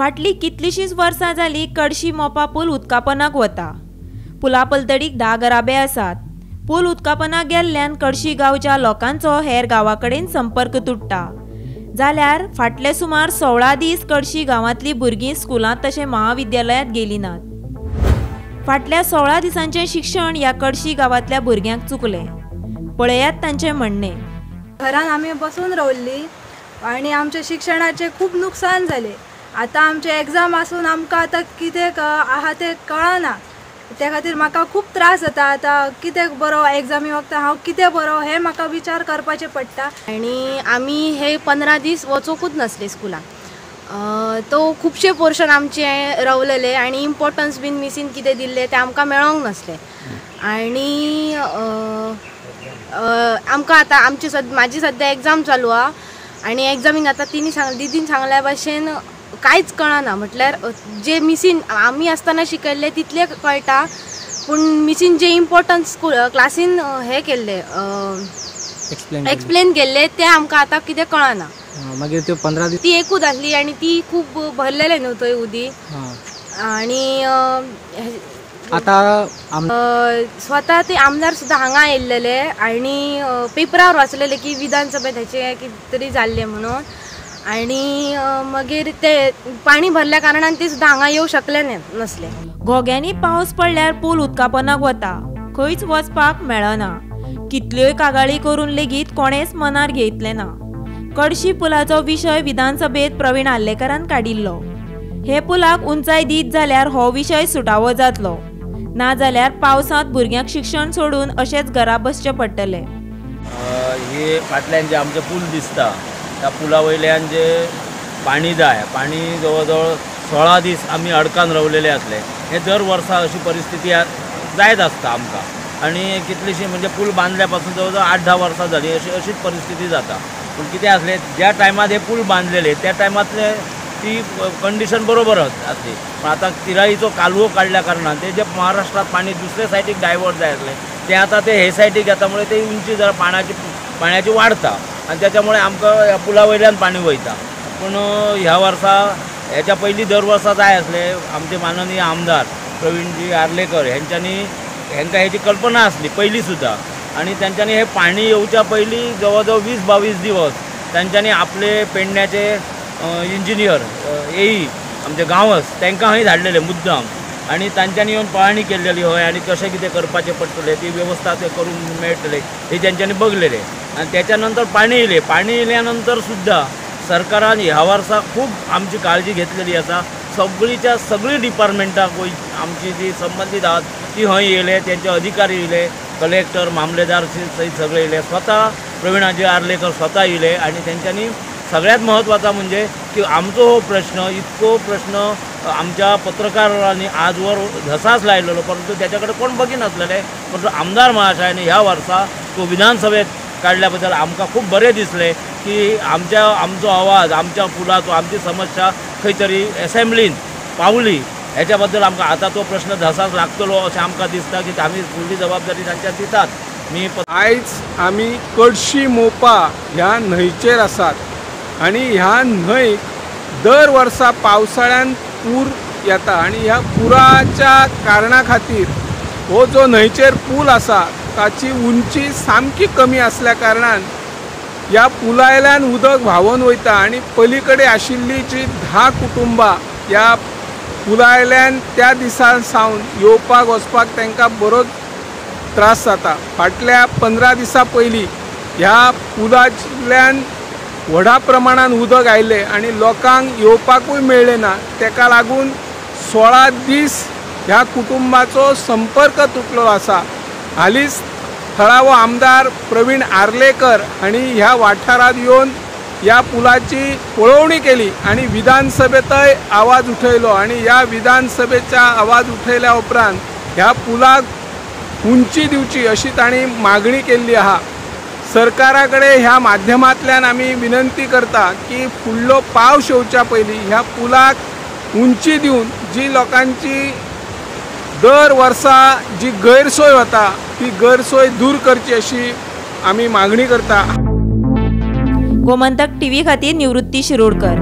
फाटली कितलीशींच वर्सां जाली कडशी मोपा पूल उदकापनाक वता. पुला पलतडीक 10 घराबे आसात. पूल उदकापनाक गेल्ल्यान कडशी गांवच्या लोकांचो हेर गांवा कडेन संपर्क तुट्टा. जाल्यार फाटले सुमार 16 दीस कडशी गांवांतली भुरगीं स्कुलांत तशें महाविद्यालयांत गेली नात. फाटल्या 16 दिसांचें शिक्षण ह्या कडशी गांवांतल्या भुरग्यांक चुकलें. पळयात तांचें म्हणणें. घरान आमी बसून रावल्ली आनी आमच्या शिक्षणाचें खूब नुकसान जालें. आतां आमचें एग्जाम आसून आमकां आतां कितें आहा तें कळना. त्या खातीर म्हाका खूब त्रास जाता. आतां कितें बरो एग्जामी वखदां हांव कितें बरो हें म्हाका विचार करपाचें पडटा. आनी आमी हे 15 दीस वचोकूच नासले स्कुलाक. तो खुबशे पोर्शन आमचे रावलेले आनी इम्पोर्टन्स बीन मिसीन कितें दिल्लें तें आमकां मेळोंक नासलें. आनी आमकां आतां आमची म्हाजी सद्या एग्जाम चालू आहा आनी एग्जामीक आतां तिणी सांग दिदीन सांगल्या भाशेन कांयच कळना. म्हटल्यार जे मिसीन आमी आसतना शिकयल्ले तितलें कळटा, पूण मिसीन जे इम्पोर्टन्स क्लासीन हें केल्लें एक्सप्लेन केल्लें तें आमकां आतां कितें कळना. मागीर त्यो 15 दीस ती एकूच आसली आनी ती खूब भरलेले न्हू थंय उदी. आनी आतां स्वता ते आमदार सुद्दां हांगा आयिल्लेले आनी पेपरार वाचलेले की विधानसभेत हेचें कितें तरी जाल्लें म्हणून. आनी मागीर ते पाणी भरल्या कारणान ते सुद्दां हांगा येवंक शकले नासले. घोग्यांनी पावस पडल्यार पूल उदकापनाक वता. खंयच वचपाक मेळना. कितल्योय कागाळी करून लेगीत कोणेच मनार घेतलें ना. कडशी पुलाचो विशय विधानसभेत प्रवीण आर्लेकरान काडिल्लो. हे पुलाक उंचाय दीत जाल्यार हो विशय सुटावो जातलो, नाजाल्यार पावसांत भुरग्यांक शिक्षण सोडून अशेंच घरा बसचें पडटलें. हे फाटल्यान जे आमचें पूल दिसता त्या पुला वयल्यान जे पाणी जाय, पाणी जवळ जवळ 16 दीस आमी अडकान रावलेले आसले. हे दर वर्सा अशी परिस्थिती जायत आसता आमकां. आनी कितलीशी म्हणजे पूल बांदल्या पासून जवळ जवळ 8-10 वर्सां जाली अशी अशीच परिस्थिती जाता. पूण कितें आसलें, ज्या टायमार हे पूल बांदलेले त्या टायमांतले ती कंडिशन बरोबर आसली. पण आतां तिराईचो कालवो काडल्या कारणान ते जे महाराष्ट्रात पाणी दुसरे सायडीक डायवर्ट जाय आसलें तें आतां ते हे सायडीक येता मुळे ते उंची जरा पाण्याची वाडता आनी त्याच्यामुळे आमकां ह्या पुला वयल्यान पाणी वयता. पूण ह्या वर्सा हेच्या पयलीं दर वर्सा जाय आसले आमचे माननीय आमदार प्रवीणजी आर्लेकर हेंच्यांनी हेंकां हेची कल्पना आसली पयलीं सुद्दां आनी तेंच्यांनी हें पाणी येवच्या पयलीं जवळ जवळ 20-22 दिवस तेंच्यांनी आपले पेडण्याचे इंजिनियर एई आमचे गांवस तांकां हय धाडलेले मुद्दाम आनी तांच्यांनी येवन पळाणी केल्लेली हय आनी कशें कितें करपाचें पडटलें ती वेवस्था ते करूंक मेळटले हे तेंच्यांनी बघलेले. आनी त्याच्या नंतर पाणी येयलें. पाणी येयल्या नंतर सुद्दां सरकारान ह्या वर्सा खूब आमची काळजी घेतलेली आसा. सगळीच्या सगळीं डिपार्टमेंटां आमची जी संबंदीत आहात ती हय येयले, तेंचे अधिकारी येयले, कलेक्टर मामलेदार सयत सगळे येयले, स्वता प्रवीणाजी आर्लेकर स्वता येयले. आनी तेंच्यांनी सगळ्यात महत्त्वाचा म्हणजे की आमचो हो प्रश्न इतको प्रश्न आमच्या पत्रकारांनी आजवर धसास लायलेलो, परंतु त्याच्याकडे कोण बघिनासलेले. परंतु आमदार महाशयाने ह्या वर्सा तो विधानसभेत काडल्या बद्दल आमकां खूब बरें दिसलें की आमच्या आमचो आवाज, आमच्या पुलाचो, आमची समस्या खंय तरी एसेंब्लीन पावली. हेच्या बद्दल आमकां आतां तो प्रश्न धसास लागतलो अशें आमकां दिसता की आमी फुडली जबाबदारी तांच्या दितात. मी आयज आमी कडशी मोपा ह्या न्हंयचेर आसात आनी ह्या न्हंयक दर वर्सा पावसाळ्यान पूर येता आनी ह्या पुराच्या कारणा खातीर हो जो न्हंयचेर पूल आसा ताची उंची सामकी कमी आसल्या कारणान ह्या पुलायल्यान उदक व्हांवून वयता आनी पलीकडे आशिल्ली जी 10 कुटुंबां ह्या पुलायल्यान त्या दिसा सावन येवपाक वचपाक तांकां बरोच त्रास जाता. फाटल्या 15 दिसां पयलीं ह्या पुलांतल्यान व्हडा प्रमाणान उदक आयलें आनी लोकांक येवपाकूय मेळ्ळें ना. ताका लागून 16 दीस ह्या कुटुंबाचो संपर्क तुटलो आसा. हालींच थळावो आमदार प्रवीण आर्लेकर हांणी ह्या वाठारांत येवन ह्या पुलाची पळोवणी केली आनी विधानसभेतय आवाज उठयलो आनी ह्या विधानसभेच्या आवाज उठयल्या उपरांत ह्या पुलाक उंची दिवची अशी तांणी मागणी केल्ली आहा. सरकारा कडेन ह्या माध्यमांतल्यान आमी विनंती करता की फुडलो पावस येवच्या पयलीं ह्या पुलाक उंची दिवन जी लोकांची दर वर्सा जी गैरसोय जाता ती गैरसोय दूर करची अशी आमी मागणी करता. गोमंतक टीव्ही खातीर निवृत्ती शिरोडकर.